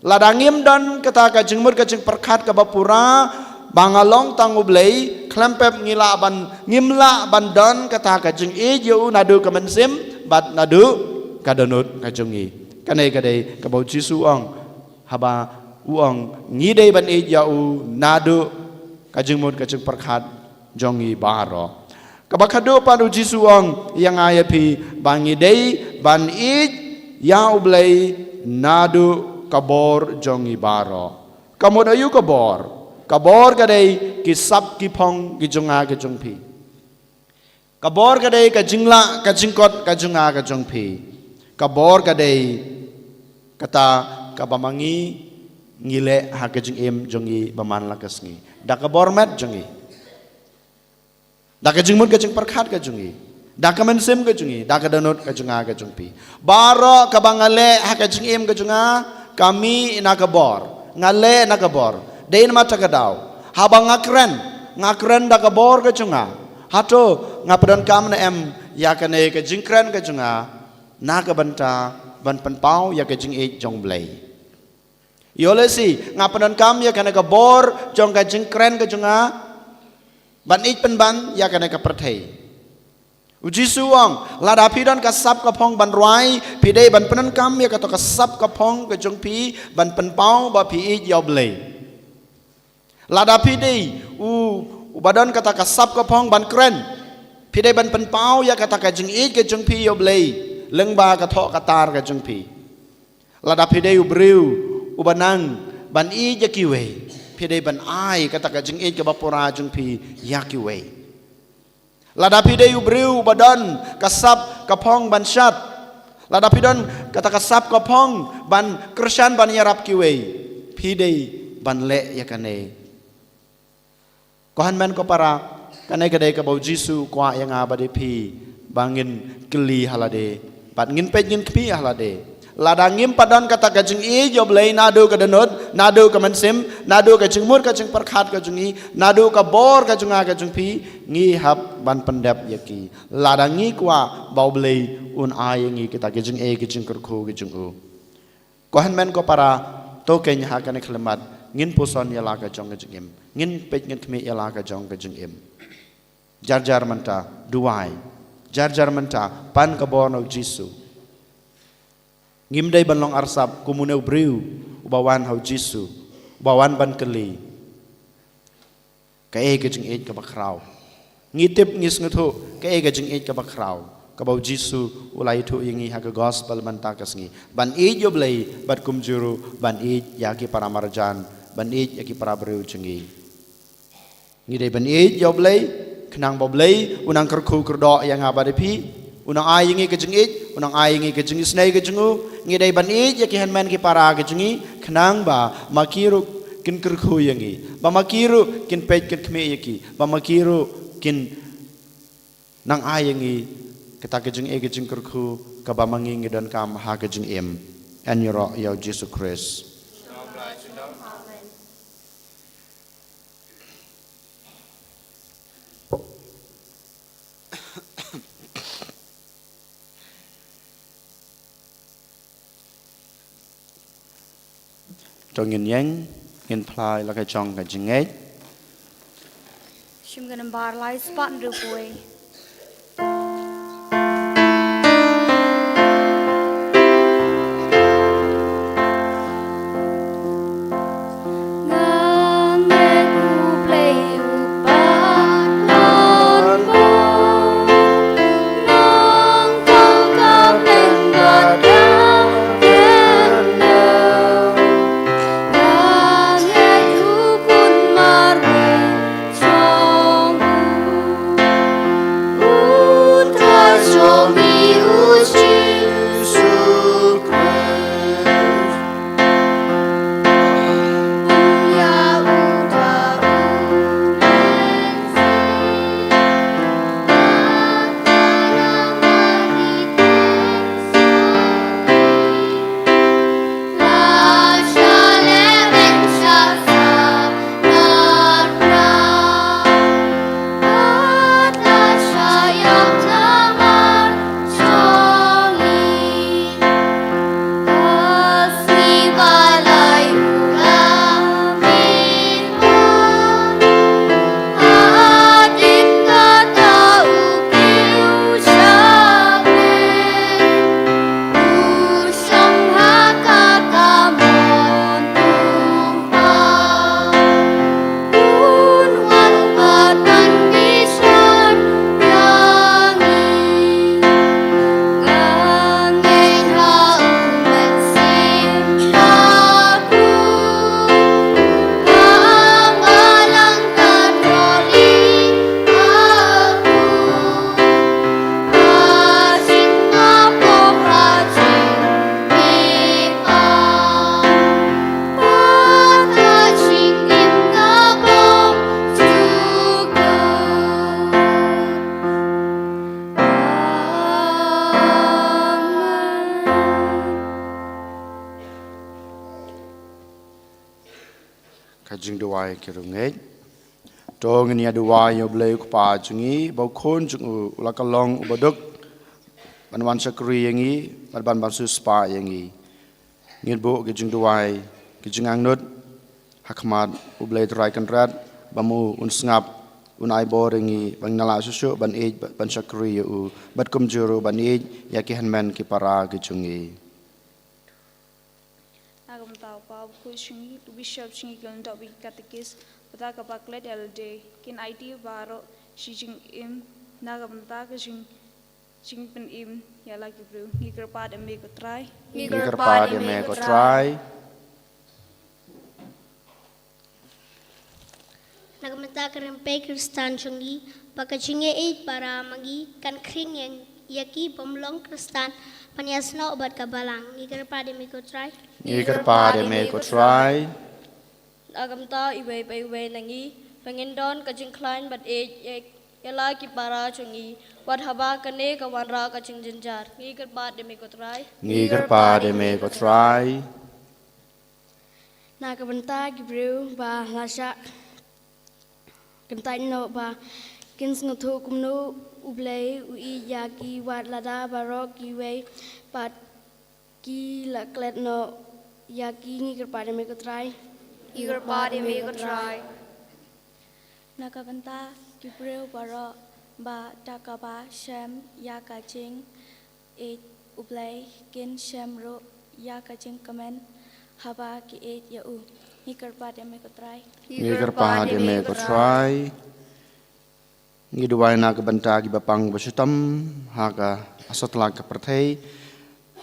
Lada ngim don kata ka jingmut ka jingpyrkhat kaba pura ba nga long tang u Blei, khlem pep ngi lah ban, ngim lah ban don kata ka jingïeit ïa u naduh ka mynsiem bad naduh ka dohnud ka jong ngi. Kane ka dei kaba u Jisu u ong, haba u ong ngi dei ban ïeit ïa u naduh ka jingmut ka jingpyrkhat jong ngi baroh. Kaba khadduh pat u Jisu u ong ïa nga ïa phi ba ngi dei ban ïeit ïa u Blei naduh ka bor jong ngi baroh. Ka mut aïu ka bor? Ka bor ka dei ki sap ki phong ki jong nga ka jong phi. Ka bor ka dei ka jinglah ka jingkot ka jong nga ka jong phi. Ka bor ka dei kata kaba ma ngi ngi leh ha ka jingim jong ngi ba man la ka sngi. Da ka bor met jong ngi. Da ka jingmut ka jingpyrkhat ka jong ngi. Da ka mynsiem ka jong ngi. Da ka dohnud ka jong nga ka jong phi. Baroh kaba nga leh ha ka jingim ka jong nga, ka mih na ka bor. Nga leh na ka bor. Dei namar kata ka daw, haba nga kren, nga kren da ka bor ka jong nga. Hato nga pyndonkam ne em ïa kane ka jingkren ka jong nga na ka bynta ban pynpaw ïa ka jingïeit jong u Blei? Ïoh lehse nga pyndonkam ïa kane ka bor jong ka jingkren ka jong nga ban ïeit pynban ïa kane ka pyrthei. U Jisu u ong, lada phi don ka sap ka phong ban rwai, phi dei ban pyndonkam ïa kato ka sap ka phong ka jong phi ban pynpaw ba phi ïeit ïa u Blei. Lada phi dei u, uba don kata ka sap ka phong ban kren, phi dei ban pynpaw ïa kata ka jingïeit ka jong phi ïa u Blei lyngba ka thoh ka tar ka jong phi. Lada phi dei u briew uba nang ban ïeit ïa kiwei, phi dei ban ai kata ka jingïeit kaba pura jong phi ïa kiwei. Lada phi dei u briew uba don ka sap ka phong ban shad, lada phi don kata ka sap ka phong ban kyrshan ban ïarap kiwei, phi dei ban leh ïa kane. Ko hynmen ko para, kane ka dei kaba u Jisu u kwah ïa nga bad ïa phi ba ngin kylli ha lade bad ngin peit ngin khmih ha lade. Lada ngim pat don kata ka jingïeit ïa u Blei naduh ka dohnud, naduh ka mynsiem, naduh ka jingmut ka jingpyrkhat ka jong ngi, naduh ka bor ka jong nga ka jong phi, ngi hap ban pyndep ïa ki. Lada ngi kwah ba u Blei un ai ïa ngi kita ki jingeh ki jingkyrkhu ki jong u. Ko hynmen ko para, to keiñ ha kane ka khyllipmat ngin puson ïa la ka jong ka jingim. Ngin peit ngin khmih ïa la ka jong ka jingim. Jar jar mynta duwai. Jar jar mynta pan ka bor na u Jisu. Ngim dei ban long arsap kum une u briew uba wan ha u Jisu, uba wan ban kylli. Kaei ka jingïeit kaba khraw? Ngi tip ngi sngewthuh kaei ka jingïeit kaba khraw kaba u Jisu u la ïathuh ïa ngi ha ka gospel mynta ka sngi. Ban ïeit ïa u Blei bad kumjuh ruh ban ïeit ïa ki para marjan, ban ïeit ïa ki para briew jong ngi. Ngi dei ban ïeit ïa u Blei khnang ba u Blei u nang kyrkhu kyrdoh ïa nga bad ïa phi. U nang ai ïa ngi ka jingïeit, u nang ai ïa ngi ka jingisynei ka jong u. Ngi dei ban ïeit ïa ki hynmen ki para ka jong ngi khnang ba ma ki ruh kin kyrkhu ïa ngi, ba ma ki ruh kin peit kin khmih ïa ki, ba ma ki ruh kin nang ai ïa ngi kata ka jingeh ka jingkyrkhu kaba ma ngi ngi donkam ha ka jingim. Yn ïaroh ïa u Jisu Khrist. To ngin ïeng, ngin phla ïa la ka jong ka jingngeit. Shim ka nambar lai spah hynriew phew. Ka jingduwai ki riewngeit. To ngin ïa duwai ïa U Blei U Kpa jong ngi, ba U Khun jong u u la ka long uba duk ban wan shakri ïa ngi, ban ban ban siewspah ïa ngi. Ngin buh ki jingduwai, ki jingangnud ha khmat U Blei Trai Kynrad, ba mo un sngap, un ai bor ïa ngi, ba ngin lah shuh shuh ban ïeit, ban shakri ïa u, bad kumjuh ruh ban ïeit ïa ki hynmen ki para ki jong ngi. Na ka bynta u Pau, u Khun jong ngi, u Bishop jong ngi, ki lyngdoh bad ki katekist, bad kaba klet ïa lade, kin aiti baroh shi jingim, na ka bynta ka jing, jingpynim ïa la ki briew. Ngi kyrpad ïa me ko Trai. Ngi kyrpad ïa me ko Trai. Na ka bynta ka rympei Khristan jong ngi, ba ka jingïeit para ma ngi kan khring ïa, ïa ki bym long Khristan ban ïasnoh bad ka Balang. Ngi kyrpad ïa me ko Trai. Ngi kyrpad ïa me ko Trai. Na ka bynta iwei pa iwei na ngi, ba ngin don ka jingkhlaiñ bad ïeit ïa, ïa la ki para jong ngi, wat haba kane ka wanrah ka jingjynjar. Ngi kyrpad ïa me ko Trai. Ngi kyrpad ïa me ko Trai. Na ka bynta ki briew ba la shah kyntait noh ba kin sngewthuh kumno U Blei u ïeit ïa ki, wat lada baroh kiwei pat ki la klet noh ïa ki. Ngi kyrpad ïa me ko Trai. Ngi kyrpad ïa me ko Trai. Na ka bynta ki briew baroh ba da kaba shem ïa ka jing ïeit U Blei kin shem ruh ïa ka jingkmen haba ki ïeit ïa u. Ngi kyrpad ïa me ko Trai. Ngi kyrpad ïa me ko Trai. Ngi duwai na ka bynta kiba pang ba shitom ha ka, ha satlak ka pyrthei.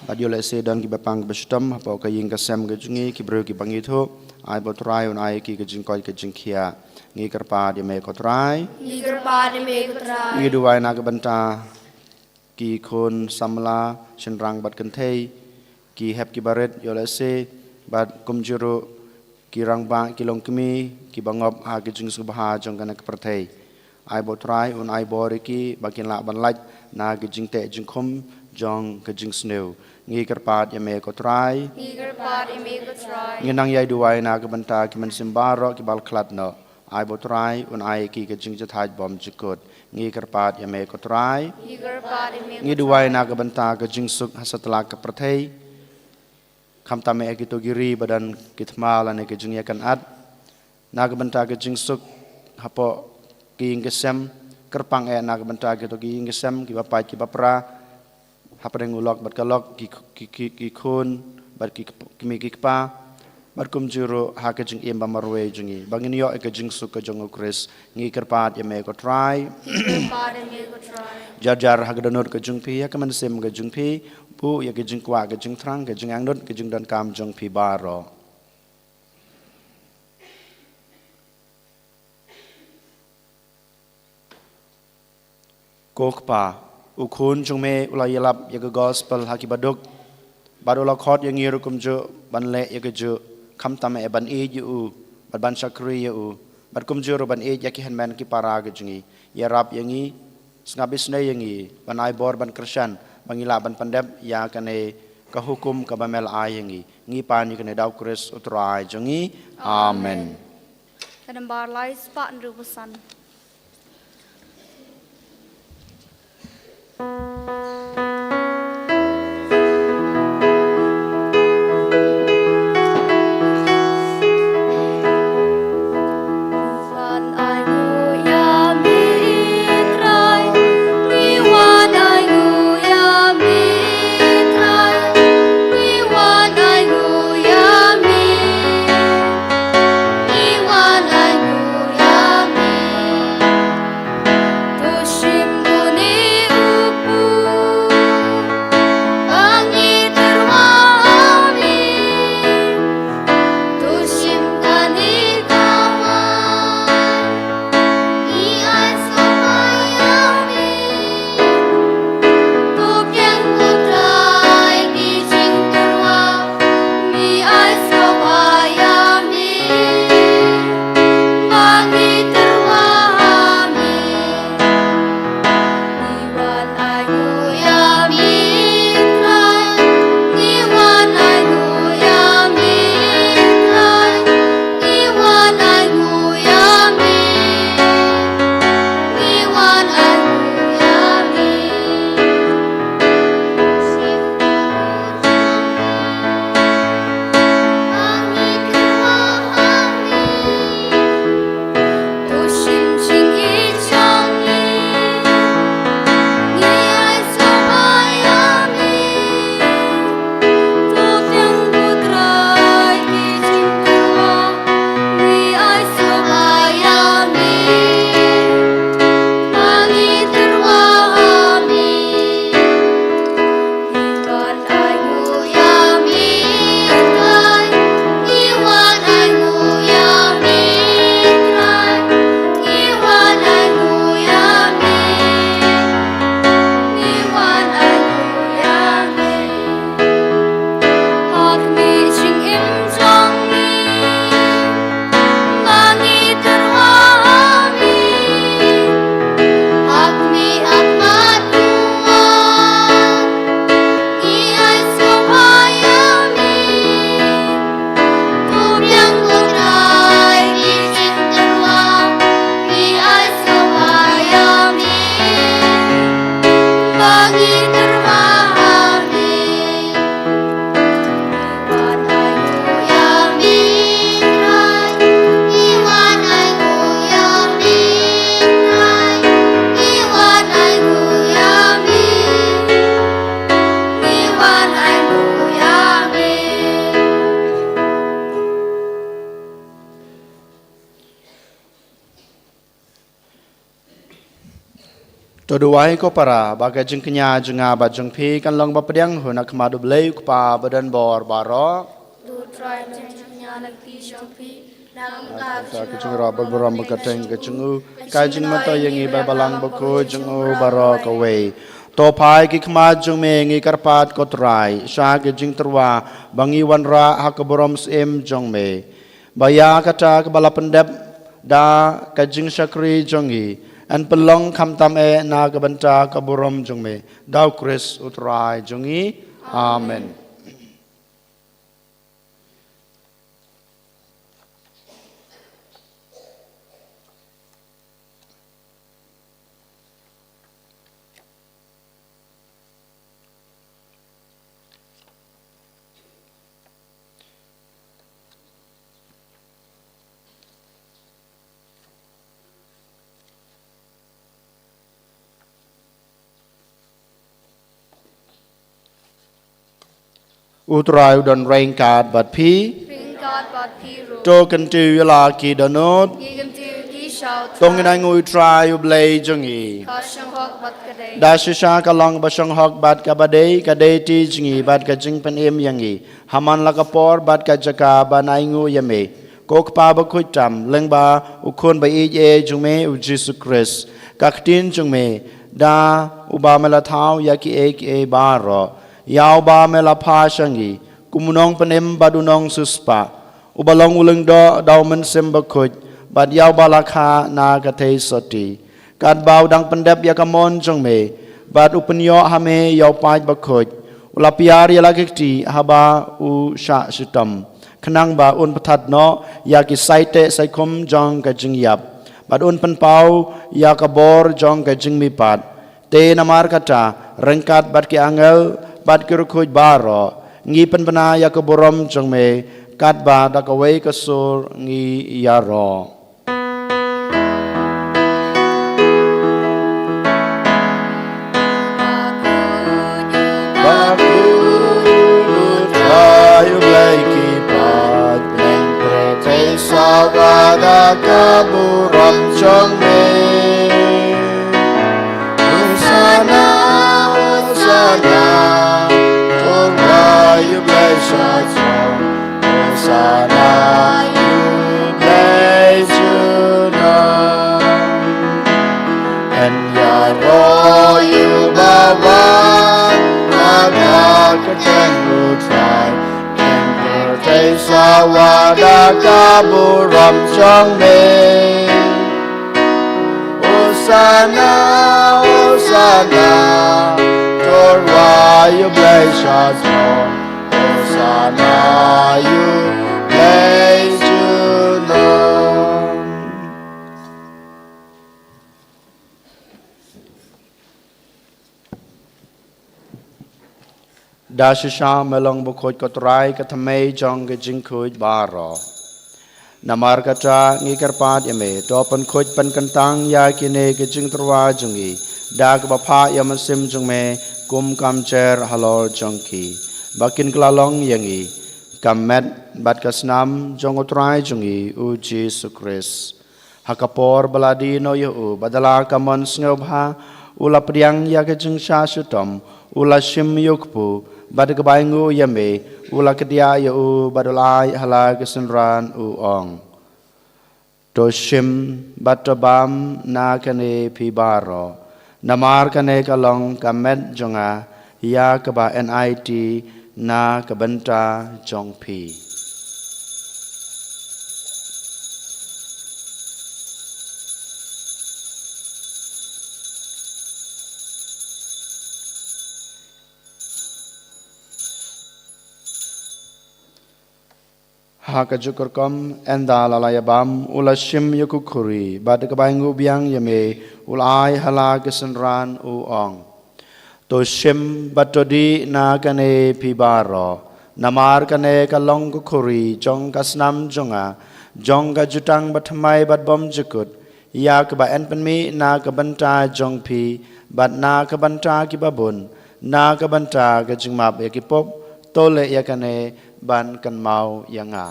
Bad ïoh lehse don kiba pang ba shitom hapoh ka ïing ka sem ka jong ngi, ki briew kiba ngi thuh. Ai ba U Trai un ai ki ka jingkoit ka jingkhiah. Ngi kyrpad ïa me ko Trai. Ngi kyrpad ïa me ko Trai. Ngi duwai na ka bynta ki khun samla, shynrang bad kynthei, ki hep kiba rit, ïoh lehse, bad kumjuh ruh ki rangbah, ki longkmie, ki bangop ha ki jingsngewbha jong kane ka pyrthei. Ai ba U Trai un ai bor ïa ki ba kin lah ban lait na ki jingteh jingkhum jong ka jingsniew. Ngi kyrpad ïa me ko Trai. Ngi kyrpad ïa me ko Trai. Ngi nang ïai duwai na ka bynta ki mynsiem baroh ki ba la khlad noh. Ai ba U Trai un ai ïa ki ka jingjahthait bymjukut. Ngi kyrpad ïa me ko Trai. Ngi kyrpad ïa me ko Trai. Ngi duwai na ka bynta ka jingsuk ha satlak ka pyrthei. Khamtam eh ha kito ki ri ba don ki thma lane ki jingïakynad. Na ka bynta ka jingsuk hapoh ki ïing ki sem, kyrpang eh na ka bynta kito ki ïing ki sem, ki bapait ki bapra, hapdeng u lok bad ka lok, ki, ki, ki, ki khun bad ki kp-, kmie ki kpa, bad kumjuh ruh ha ka jingim ba marwei jong ngi, ba ngin ïoh ïa ka jingsuk ka jong U Khrist. Ngi kyrpad ïa me ko Trai. Ngi kyrpad ïa me ko Trai. Jar jar ha ka dohnud ka jong phi, ha ka mynsiem ka jong phi, buh ïa ka jingkwah, ka jingthrang, ka jingangnud, ka jingdonkam jong phi baroh. Ko Kpa, u Khun jong me u la ïalap ïa ka gospel ha ki baduk, bad u la khot ïa ngi ruh kumjuh ban leh ïa kajuh, khamtam eh ban ïeit ïa u, bad ban shakri ïa u, bad kumjuh ruh ban ïeit ïa ki hynmen ki para ka jong ngi. Ïarap ïa ngi, sngap isynei ïa ngi, ban ai bor ban kyrshan, ba ngin lah ban pyndep ïa kane ka hukum kaba me la ai ïa ngi. Ngi pan ïa kane da U Khrist U Trai jong ngi. Amen. Amen. Ka nambar lai spah hynriewphew san. To duwai ko para, ba ka jingkñia jong nga bad jong phi kan long ba pdiang hun ha khmat U Blei U Kpa ba don bor baroh. To trai jingkñia na ki jong phi. Nang ka jingïarap bad burom ba ka teng ka jong u, ka jingmyntoi ïa ngi ba balang bakhuid jong u baroh kawei. To phai ki khmat jong me ngi kyrpad ko Trai, sha ka jingtyrwa ba ngi wanrah ha ka burom syiem jong me. Ba ïa kata kaba la pyndep da ka jingshakri jong ngi, yn pynlong khamtam eh na ka bynta ka burom jong me, da U Khrist U Trai jong ngi. Amen. U Trai u don ryngkat bad phi. Ryngkat bad phi ruh. To kyntiew ïa la ki dohnud. Ngi kyntiew ïa ki sha U Trai. To ngin ainguh ïa U Trai U Blei jong ngi. Ka shong hok bad ka dei. Da shisha ka long ba shong hok bad kaba dei, ka dei ti jong ngi bad ka jingpynim ïa ngi ha man la ka por bad ka jaka ban ainguh ïa me, ko Kpa bakhuid tam, lyngba U Khun ba ïeit eh jong me U Jisu Khrist. Ka ktien jong me, da uba me la thaw ïa kiei kiei baroh, ïa uba me la pha sha ngi kum u nongpynim bad u nongsiewspah, uba long u lyngdoh da U Mynsiem Bakhuid, bad ïa uba la kha na ka theisotti. Katba u dang pyndep ïa ka mon jong me, bad u pynïoh ha me ïa u paid bakhuid, u la piar ïa la ki kti haba u shah shitom, khnang ba un pynthat noh ïa ki saiteh saikhum jong ka jingïap, bad un pynpaw ïa ka bor jong ka jingmihpat. Te namar kata, ryngkat bad ki angel bad ki riewkhuid baroh, ngi pynbna ïa ka burom jong me, katba da kawei ka sur ngi ïaroh. Bakhuid U Trai U Blei ki paidbah pyrthei, sa wad da ka burom jong me. Hosana, Hosana, to rwai ïa U Blei Shatjong. Hosana ïa U Blei junom. Yn ïaroh ïa uba wan ha ka kyrteng U Trai. Ïa pyrthei sa wad da ka burom jong me. Hosana, Hosana, to rwai ïa U Blei Shatjong. Hosana ïa U Blei junom. Da shisha me long bakhuid ko Trai, ka thymmei jong ka jingkhuid baroh. Namar kata ngi kyrpad ïa me, to pynkhuid pynkyntang ïa kine ki jingtyrwa jong ngi da kaba phah ïa u Mynsiem jong me, kum ka mjer halor jong ki, ba kin kylla long ïa ngi ka met bad ka snam jong U Trai jong ngi U Jisu Khrist. Ha ka por ba la die noh ïa u, bad da la ka mon sngewbha u la pdiang ïa ka jingshah shitom, u la shim ïa u kpu, bad kaba ainguh ïa me u la kdiah ïa u, bad u la ai ha la ki synran, u ong: To shim bad to bam na kane phi baroh, namar kane ka long ka met jong nga, ïa kaba yn aiti na ka bynta jong phi. Ha kajuh ka rukom, ynda la la ïa bam, u la shim ïa ka khuri, bad kaba ainguh biang ïa me u la ai ha la ki synran, u ong: To shim bad to dih na kane phi baroh, namar kane ka long ka khuri jong ka snam jong nga, jong ka jutang bathymmai bad bymjukut, ïa kaba yn pynmih na ka bynta jong phi bad na ka bynta kiba bun, na ka bynta ka jingmap ïa ki pop. To leh ïa kane ban kynmaw ïa nga.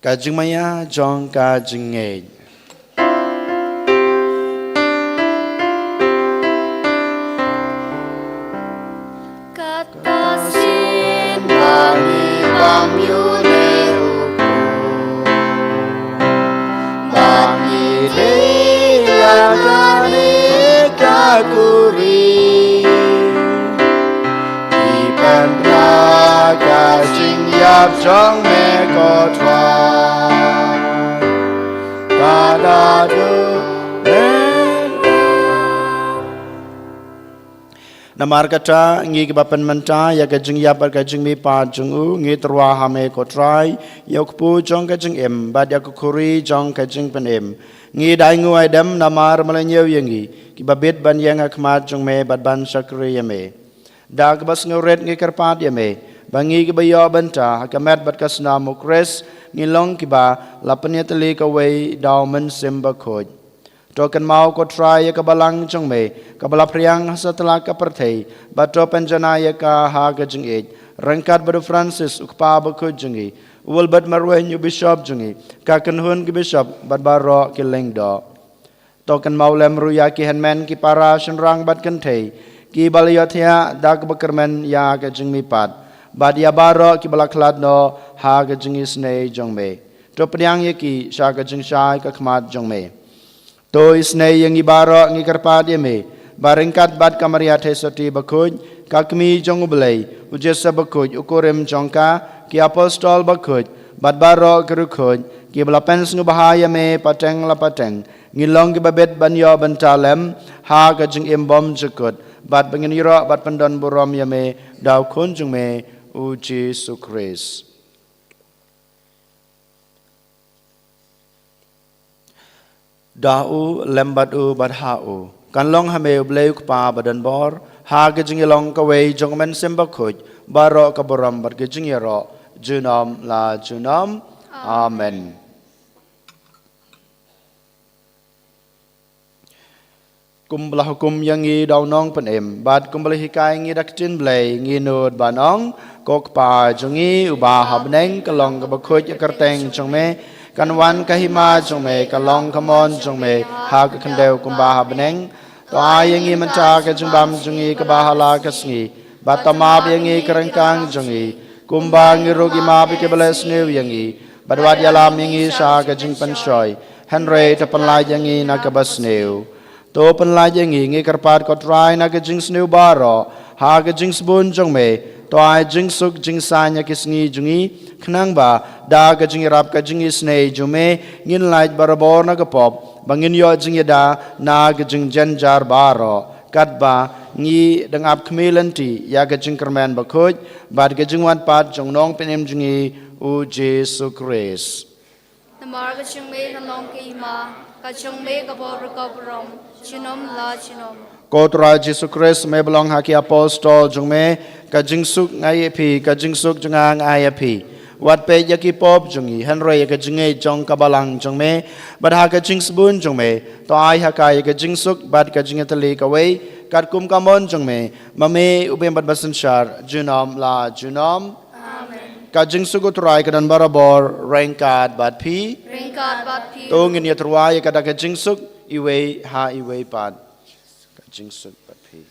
Ka jingmaïa jong ka jingngeit. Kata sien ba ngi bam ïa une u khun, Ri, i pynra ka jingïap jong me ko Trai. Ka da du me. Namar kata ngi kiba pynmynta ïa ka jingïap bad ka jingmihpat jong u, ngi tyrwa ha me ko Trai, ïa u kpu jong ka jingim bad ïa ka khuri jong ka jingpynim. Ngi dei ngu ai dem namar me la ñiew ïa ngi kiba bit ban ïeng ha khmat jong me bad ban shakri ïa me. Da kaba sngewrit ngi kyrpad ïa me ba ngi kiba ïoh bynta ha ka met bad ka snam u Khrist ngi long kiba la pynïatylli kawei da u Mynsiem Bakhuid. To kynmaw ko Trai ïa ka balang jong me kaba la phriang ha satlak ka pyrthei, bad to pynjanai ïa ka ha ka jingïeit, ryngkat bad u Francis u kpa bakhuid jong ngi, u Wilbert Marwein u bishop jong ngi, ka kynhun ki bishop bad baroh ki lyngdoh. To kynmaw lem ruh ïa ki hynmen ki para shynrang bad kynthei kiba la ïohthiah da kaba kyrmen ïa ka jingmihpat, bad ïa baroh kiba la khlad noh ha ka jingisynei jong me. To pdiang ïa ki sha ka jingshai ka khmat jong me. To isynei ïa ngi baroh ngi kyrpad ïa me ba ryngkat bad ka Maria Theisotti bakhuid, ka kmie jong u Blei, u Joseph bakhuid, u kurim jong ka, ki apostol bakhuid bad baroh ki riewkhuid kiba la pynsngewbha ïa me pateng la pateng, ngin long kiba bit ban ïoh bynta lem ha ka jingim bymjukut, bad ba ngin ïaroh bad pyndonburom ïa me da u Khun jong me, u Jisu Khrist. Da u, lem bad u, bad ha u, kan long ha me u Blei u Kpa badonbor, ha ka jingïalong kawei jong u Mynsiem Bakhuid, baroh ka burom bad ka jingïaroh junom la junom. Amen. Kumba la hukum ïa ngi da u Nongpynim bad kumba la hikai ïa ngi da ka ktien Blei, ngi nud ban ong: Ko Kpa jong ngi uba ha bneng, ka long kaba khuid ka kyrteng jong me, kan wan ka hima jong me, ka long ka mon jong me ha ka khyndew kumba ha bneng. To ai ïa ngi mynta ka jingbam jong ngi kaba ha la ka sngi, bad to map ïa ngi ka ryngkang jong ngi, kumba ngi ruh ngi map ïa kiba leh sniew ïa ngi, bad wat ïalam ïa ngi sha ka jingpynshoi, hynrei to pynlait ïa ngi na kaba sniew. To pynlait ïa ngi, ngi kyrpad ko Trai, na ka jingsniew baroh, ha ka jingsbun jong me, to ai jingsuk jingsaiñ ïa ki sngi jong ngi, khnang ba da ka jingïarap ka jingisynei jong me ngin lait barabor na ka pop, ba ngin ïoh jingïada na ka jingjynjar baroh, katba ngi dang ap khmih lynti ïa ka jingkyrmen bakhuid bad ka jingwan pat jong u Nongpynim jong ngi, u Jisu Khrist. Namar ka jong me kan long ka hima, ka jong me ka bor ka burom, junom la junom. Ko Trai Jisu Khrist, me ba la ong ha ki apostol jong me: Ka jingsuk nga ai ïa phi, ka jingsuk jong nga nga ai ïa phi. Wat peit ïa ki pop jong ngi, hynrei ïa ka jingngeit jong ka balang jong me, bad ha ka jingsbun jong me, to ai ha ka ïa ka jingsuk bad ka jingïatylli kawei, katkum ka mon jong me, ma me u bym bad basynshar junom la junom. Amen. Ka jingsuk u Trai ka don barabor ryngkat bad phi. Ryngkat bad phi. To ngin ïatyrwa ïa ka da ka jingsuk iwei ha iwei pat. Ka jingsuk bad phi.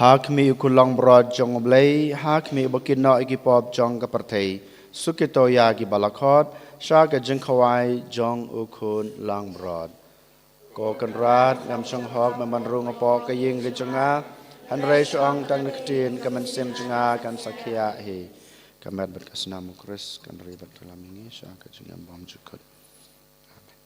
Ha khmih u Khun Langbrot jong U Blei, ha khmih uba kit noh ïa ki pop jong ka pyrthei, suk ïa ki ba la khot sha ka jingkhawai jong u Khun Langbrot. Ko Kynrad, ngam shong hok me ban rung hapoh ka ïing ka jong nga, Hynrei shu ong tang da ka ktien, ka mynsiem jong nga kan sa khiah hi. Ka met bad ka snam u Khrist kan ri bad kylla ma ngi sha ka jingim bymjukut. Amen.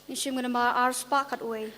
Ngin shim namar ar spah khatwei.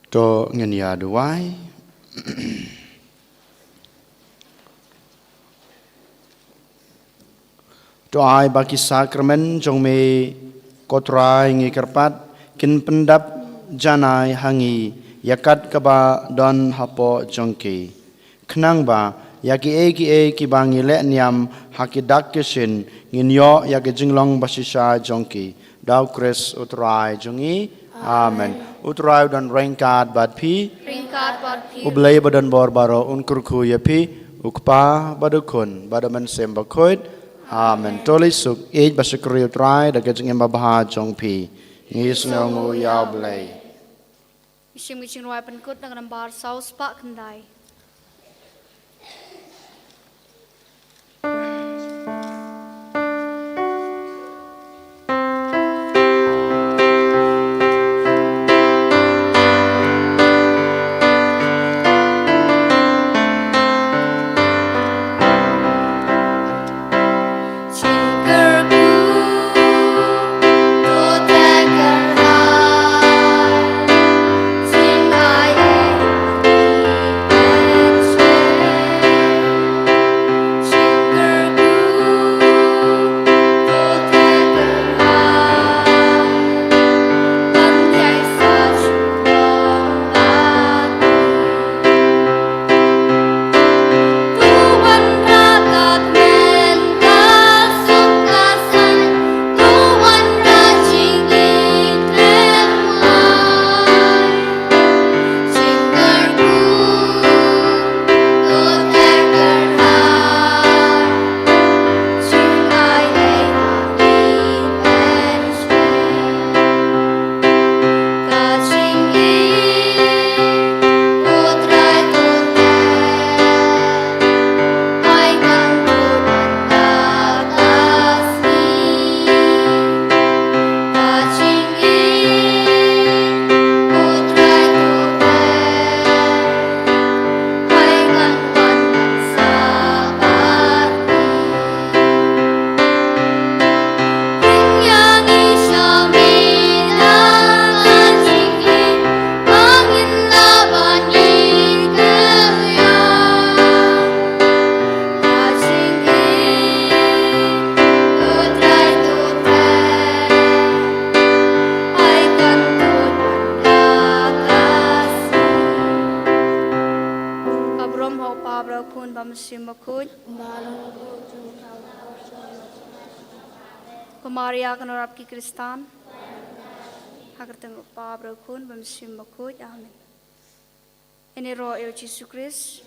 To ngin ïa duwai. To ai ba ki sakramen jong me ko Trai ngi kyrpad kin pyndap janai ha ngi ïa kat kaba don hapoh jong ki. Khnang ba ïa kiei kiei kiba ngi leh niam ha ki dak ki shin ngin ïoh ïa ki jinglong ba shisha jong ki. Da u Khrist u Trai jong ngi. Amen. U Trai u don ryngkat bad phi. Ryngkat bad phi. U Blei ba don bor baroh un kyrkhu ïa phi. U Kpa bad u Khun bad u Mynsiem Bakhuid. Amen. To leit suk ïeit ba shakri u Trai da ka jingim babha jong phi. Ngi sngewnguh ïa u Blei. Shim ki jingrwai pynkut na ka nambar saw spah khyndai. Ka burom ha u Pa bad u Khun bad u Mynsiem Bakhuid. Ko Maria ka nongrap ki Khristan. Ha ka kyrteng u Pa bad u Khun bad u Mynsiem Bakhuid. Amen. Ïaroh ïa u Jisu Khrist.